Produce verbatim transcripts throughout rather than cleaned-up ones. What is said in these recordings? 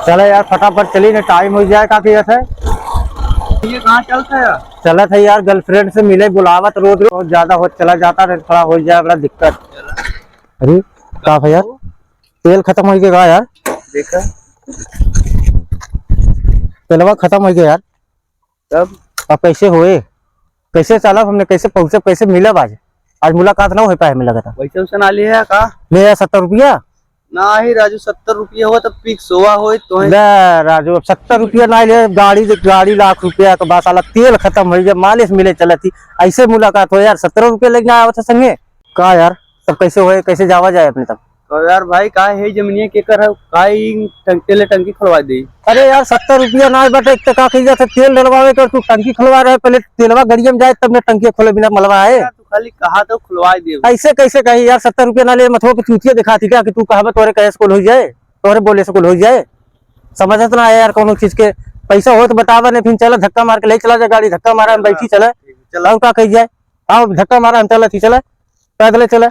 चला यार, फटाफट चली, ना टाइम होइ जाए, का कहत है? ये कहाँ चलत है यार? चलत है यार, गर्लफ्रेंड से मिले, बुलावत रोज रोज, बहुत ज्यादा हो, चला जाता, नहीं थोड़ा हो जाए बड़ा दिक्कत। अरे का भैया, तेल खतम होइ गया का यार? देखा। तेलवा खतम होइ गया यार। तब? अब कैसे होए? कैसे चलब हमने, कैसे पहुँचब, कैसे मिलब आज? आज मुलाकात ना होइ पाए, हमें लगता। पैसा वैसा ना ले है का? ले आ सत्तर रुपया। नाही राजू, सत्तर रुपया हुआ तब पिक्सवा होए तो है। ले राजू, अब सत्तर रुपया ना ले, गाड़ी, गाड़ी लाख रुपया के बा, साला तेल खतम होइ गया, मालिश मिले चलत ही, ऐसे मुलाकात हो यार, सत्तर रुपया लेके ना आवत है संगे का यार? तब कैसे होए, कैसे जावा जाए अपने तब? तो यार भाई, का है जमीनिया के कर है, का ई टंकी ले टंकी खुलवा दे? अरे यार, सत्तर रुपया ना बटे, एक तो का कही जात है, तेल डलवावे कर, तू टंकी खुलवा रहे, पहले तेलवा गड़िया में जाए, तब ने टंकी खोले बिना मलवा है। यार, तू खाली कहा तो खुलवा दे। ऐसे कैसे कही यार, सत्तर रुपया ना ले, मतलब कि चूतिया दिखाती क्या कि तू कहबे तोरे कहे से कुल हो जाए, तोरे बोले से कुल हो जाए, समझत ना है यार कौनो चीज के। पैसा हो तो बतावा, नहीं फिर चला धक्का मार के ले चला जा गाड़ी, धक्का मारा हम बैठी चला, चला। और का कही जाए, आओ धक्का मारा हम चला थी चला। पैदल चला।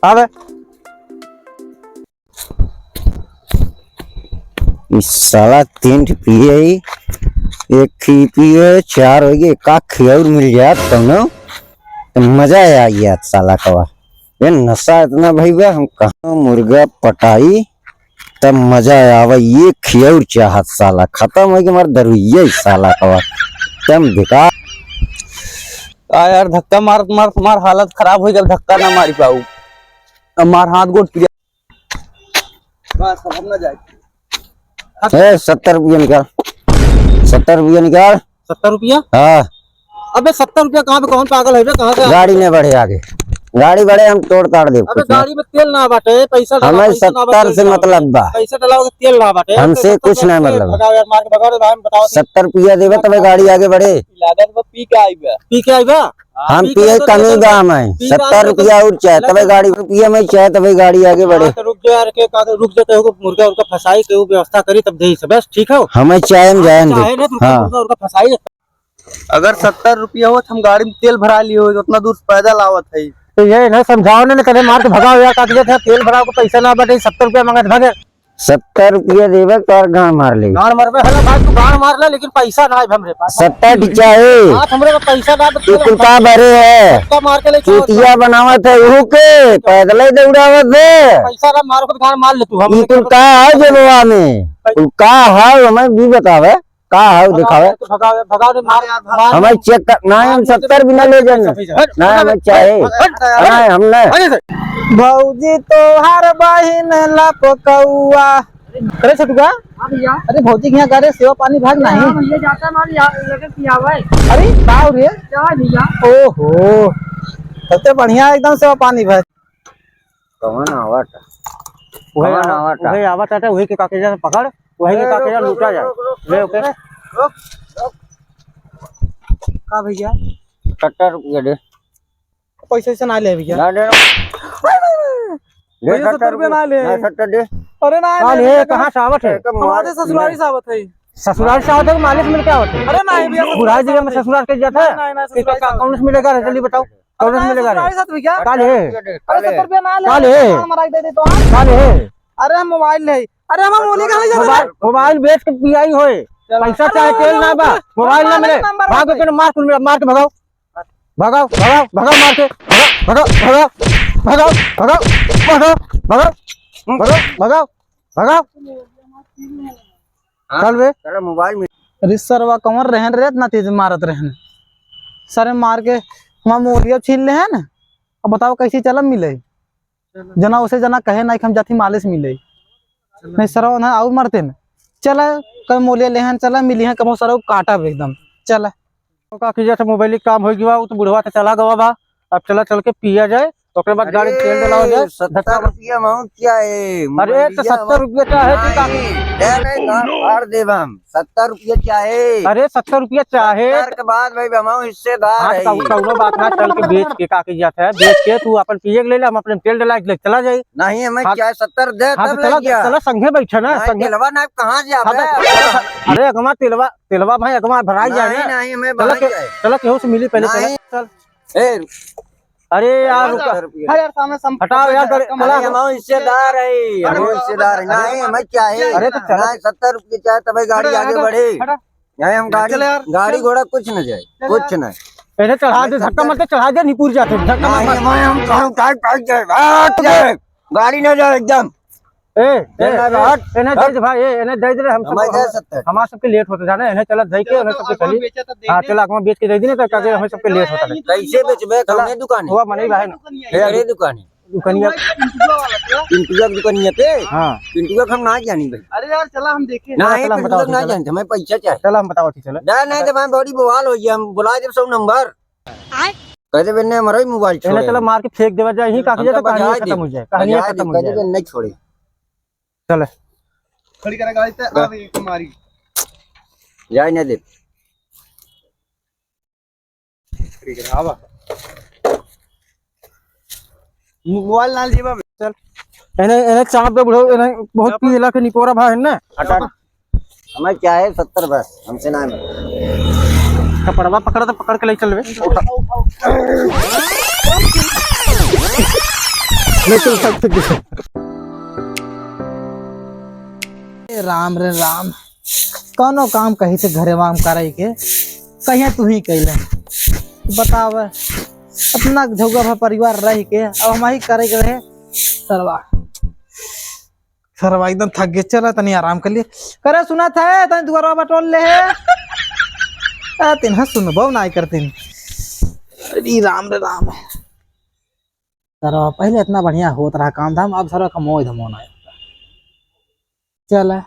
आवे। ई साला तीन ठे पिए ही, एक ही पिए, चार होइ गए, एक आख और मिल जात कौनो, तो मजा आ जात साला कवा। ये नशा इतना भई बा, हम कहाँ मुर्गा पटाई, तब मजा आवे। ये खियौर चाहत साला, खतम होइ के हमार दरुइया ही साला कवा, एकदम बेकार। आ यार, धक्का मारत मारत हमार हालत खराब होइ गल, धक्का ना मारी पाऊ, हमार हाथ गोड़ पिया। बस, अब हम ना जाए। ए, सत्तर रुपया निकाल, सत्तर रुपया निकाल। सत्तर रुपया? हाँ। अबे सत्तर रुपया कहाँ पे, कौन पागल है बे, कहाँ से आ- गाड़ी नहीं बढ़े आगे, गाड़ी बढ़े हम तोड़ ताड़ देब अबे कुछ ना। गाड़ी में तेल ना बाटे, पैसा डाला, हमें पैसा ना सत्तर बाटे, से डाला। मतलब बा। पैसा डाला, तेल ना बाटे। हमसे सत्तर कुछ रुपया नहीं तेल मतलब। भगाओ यार, मार के भगाओ रे भाई, हम बताओ। सत्तर रुपया देबे तबे गाड़ी आगे बढ़े। लागत बा पी के आई बा। पी के आई बा? हम पी के पिए तो कमी देखो, बा हमें। पी के सत्तर रुपया और चाहे, तबे गाड़ी, रुपया में चाहे, तबे गाड़ी आगे बढ़े। हाँ, तो रुक जा यार, के का, रुक जा, केहू को मुर्गा उर्गा फंसाई, केहू व्यवस्था करी, तब देही से, बस, ठीक हो? हमें चाहे, हम हाँ, जाए दे। चाहे ना, तो रुक जा, हाँ। मुर्गा उर्गा फंसाई। अगर सत्तर रुपया होत, हम गाड़ी में तेल भरा लिए होत, उतना दूर से पैदल आवत है। तो ये नहीं समझाओ ना, नहीं तने मार के भगाओ यार, का तुझे तेल भराओ को पैसा ना बटे, सत्तर रुपया मांगत भागे। सत्तर रुपया देबे, तोर गांड मार ले। गांड मरबे, हेलो भाई, तू गांड मार ले, लेकिन पैसा ना है हमरे पास। सत्तर चाहे। बात हमरे पास पैसा ना, तो ये कुल का भरे है? धक्का मार के ले चलो। चूतिया बनावत है, उहू के पैदल ही दौड़ावत है। पैसा ना मारो, तो गांड मार ले तू। हम ये कुल का है जेबवा में? कुल का है, हमें भी बतावे, का है, दिखावे। भगाओ, भगाओ, भगाओ, मार, मार। हमें चेक कर, ना, हम सत्तर भी ना ले जाने। हट, ना, हट, हमें चाहे। हट, हट, ना, हम ना। हट, हट। भौजी तोहार बहिन लपकौआ। अरे छोटुआ। हाँ भैया। अरे भौजी के यहाँ का रे सेवा पानी भाग नहीं? हाँ भैया, जाता माल या-, लेके पियावे। अरे बाप रे। क्या है भैया? ओहो, सबसे बढ़िया एकदम सेवा पानी भाग। कौन आवत? वही कौन आ-, आवत? वही आवत आटे, वही के काके जाने पकड़, वही के ए, काके रुक, जाने रुक, लूटा रुक, जाए। रुक, रुक, ले, रुक, ओके। रुक, रुक। का भैया? सत्तर रुपया दे। पैसा वैसा ना ले भैया। ना दे। भैया, सत्तर रुपया ना ले। ना, सत्तर दे। अरे ना, ना ले, कहाँ से आवत है? हमारे ससुरारी से आवत है। ससुरारी से आवत है कि मालिश मिल के आवत है? अरे नहीं भैया, बुढ़ा जी में ससुरार के जाता है? नहीं, नहीं, नहीं, ससुरारी से आवत है। कौन से मिलेगा रे? जल्दी बताओ। कौन से मिलेगा रे? ससुरारी से भैया। का ले? अरे सत्तर रुपया ना ले। का ले? हमारा दे दे तो। का ले? अरे हम मोबाइल ले। अरे हम मोबाइल कहाँ ले जाते हैं? मोबाइल बेच के पियाई होए। पैसा चाहे तेल ना बा, मोबाइल ना मिले। भाग के मार, मार के भगाओ। भगाओ, भगाओ, भगाओ मार के, भगाओ, भगाओ, भगाओ, भगाओ, भगाओ, भगाओ, भगाओ, भगाओ, भगाओ, भगाओ। हाँ, चल बे। चलो मोबाइल में। अरे सरवा कमर रहन रे, इतना तेज मारत रहन। सरे मार के हमार मोरिया छीन ले है ना। अब बताओ कैसे चलब मिले? जना उसे जना कहे ना कि हम जाती मालिश मिले। नहीं सरवा ना और मारते न। चला, कल मोलिया लेहन, चला मिली हैं, कबो सरवा काटब एकदम। चला। तो का कीजिए, तो मोबाइल काम हो गया, वो तो बुढ़वा तो चला गवा बा। अब चला चल के पिया जाए, ओकरे बाद गाड़ी में तेल डलावा जाए। सत्तर रुपया अमाउंट क्या है? अरे, तो सत्तर रुपया क्या है, तू का नहीं, नहीं, नहीं, गाड़ देब हम। सत्तर रुपया चाहे। अरे, सत्तर रुपया चाहे। सत्तर के बाद भाई, हम हिस्सेदार है। कौ-, कौनो बात ना, चल के बेच के का कही जात है, बेच के तू अपन पिए के ले ले, हम अपने तेल डला के ले चला जाई। नहीं, हमें हाँ, चाहे सत्तर दे, हाँ, तब तो ले चला, जा। चला, संगे बैठे ना, नहीं, संगे। तेलवा ना, कहाँ जाबे? हाँ, तो, अरे, अगवा तेलवा, तेलवा भाई, अगवा भराई जाए नहीं, ना। नहीं, हमें चला भराई के, जाए। चला केहू से मिली पहले, चला, नहीं। चल। ए, अरे यार, रुका। सत्तर रुपये। अरे यार, सामने सम-, हटाओ यार, गाड़ी, अरे, चला। हम हिस्सेदार है, हम हिस्सेदार है। नहीं, हमें क्या है? अरे, तो चला। नहीं, सत्तर रुपये चाहे, तब गाड़ी हटा, आगे हटा, बढ़े। हटा। नहीं, हम गाड़ी, चले यार, गाड़ी चल। घोड़ा कुछ न जाए, चल कुछ यार। ना। पहले चढ़ा दे, धक्का मार के चढ़ा दे, नहीं पूरी जाते, धक्का मार, नहीं, मार। मैं हम कहूँ, टाइट, टाइट जाए, हट जाए। गाड़ी न जाए एकदम। ए, ए, चल ना, ए, हट, एने दे हट। दे भाई, ए, एने दे दे रे, हम हमारे सबको, दे हम, सकते हैं। हमार सबके लेट होता जाने, एने चला दे के, चलो, उन्हें सबके अगवा चली। बेचा तो दे हाँ, दे। चला, अगवा बेच के दे दी ना, तो क्या हम सबके लेट होता है। कैसे बेचबे? चला, कौने दुकान है? हुआ मनई भाई ना। दुकान है। तेरे दुकान है। दुकानिया। पिंटुआ वाला क्या? पिंटुआ की दुकानिया पे? हाँ। पिंटुआ का हम ना जानी भाई। अरे यार, चला हम देखें। ना, चला, हम पिंटुआ बताओ, ना चला। जानते, हमें पैसा चाहिए। चला, हम बताओ, चला। ना, नहीं, तो भाई बड़ी बवाल हो गया, हम बुला जब सौ नंबर। आय? कहते बे, "नहीं, हमारा ही मोबाइल पहले छोड़े।" चलो मार के फेंक देवा जाए, यहीं हम कागज तो तो कहानी बजाए खत्म दे। हो जाए, कहानी बजाए दे, खत्म हो कहते जाए। बे, "नहीं छोड़े।" चले। खड़ी करे गाड़ी ते, बस। अब एक मारी। जाए ना दे। ठीक है, आवा। मोबाइल ना लेबा बे। चल। एने, एने चाप दे बुढ़ऊ, एने बहुत पीला के निपोरा भाई है ना। हटा। हमें क्या है, सत्तर बस, हमसे ना है। कपड़वा पकड़ तो पकड़ के ले चल बे। उठा। ले चल, चल, चल, चल। ए राम रे राम, कौनो काम कहीं से घरे वाम करे के, कहीं तू ही कैले। बताव, अपना झौगा भर परिवार रह के, अब हम ही करे के रहे, सरवा। सरवा एकदम थक गए, चला तनी आराम कर लिए। करे सुना था, तनी दुआरवा बटोर ले है। आ, तिन्हा सुनबो नाई करतीन। अरे राम रे राम। सरवा पहले इतना बढ़िया होत रहा काम धाम, अब सरवा का मोह धमोन आया। चला।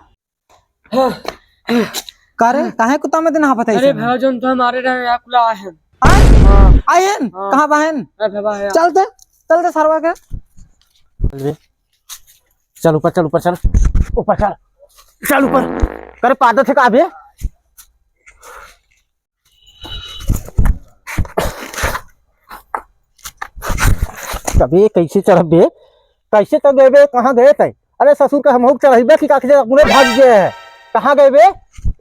का रे, काहे कुत्ता में दिन हाफत है अरे ऐसे में? भैया, जोन तो हमारे रहे, आप ला आए हैं। आए? हाँ। आए हैं? हाँ। कहाँ बाहेन? अरे भैया, भैया। चल दे, चल दे सरवा के। चल बे। चल ऊपर, चल ऊपर, चल। ऊपर चल। चल ऊपर। करे पादत है का बे? अबे कैसे चढ़बे? कैसे चढ़बे? कहाँ गए थे? अरे ससुर का हमहू चढ़बे कि काके अपने भाग गए हैं। कहाँ गए बे?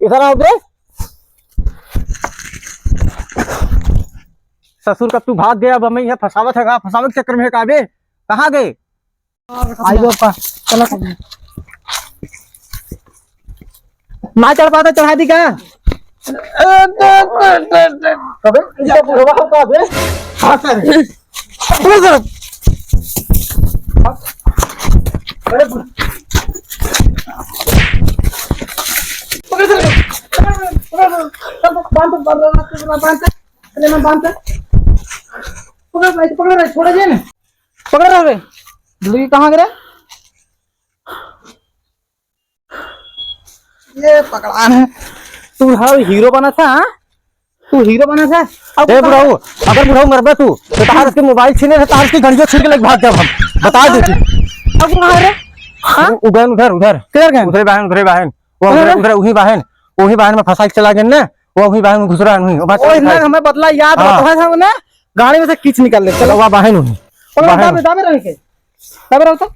इधर आओ बे। ससुर का तू भाग गया, अब हमें यहाँ फंसावत है का? फंसावे के चक्कर में है का बे? कहाँ गए? आई बापा, चला। ना चढ़ पाता, चढ़ा दी का? अबे, इनका बुढ़वा होता बे। हाँ, सर। पकड़, सर। अरे, बुढ़-, पकड़, सर। पकड़, पकड़, पकड़, बांध, बांध, बांध, बांध, बांध, बांध। पकड़, भाई, पकड़, भाई, छोड़ दे ना। पकड़ रहे। लड़की कहाँ गिरा? ये पकड़ान है। तू हर हीरो बना था, हाँ? तू हीरो बना था? अब ए कहाँ बुढ़ऊ, अगर बुढ़ऊ मरबे तू, तो तहार उसके मोबाइल छीने से तहार उसकी घड़ियों छीन के लेके भाग जाब हम। बता देती। अब कहाँ रे? हाँ? उ-, उगन उधर, उधर। किधर गए? उधरे बहन, उधरे बहन। वो उधर उधरे, गए? उधरे, उही बहन। उही बहन में फंसा के चला गए ना। वो उही बहन में घुस रहा है, उही। वो बस ओ, उधर। इतना हमें बदला याद हाँ। रहता है, हम ना गाड़ी में से खींच निकाल लेते। चलो, वह बहन उही। पकड़ो, बहन। दाबे, दाबे रहे के। दाबे रहो तो।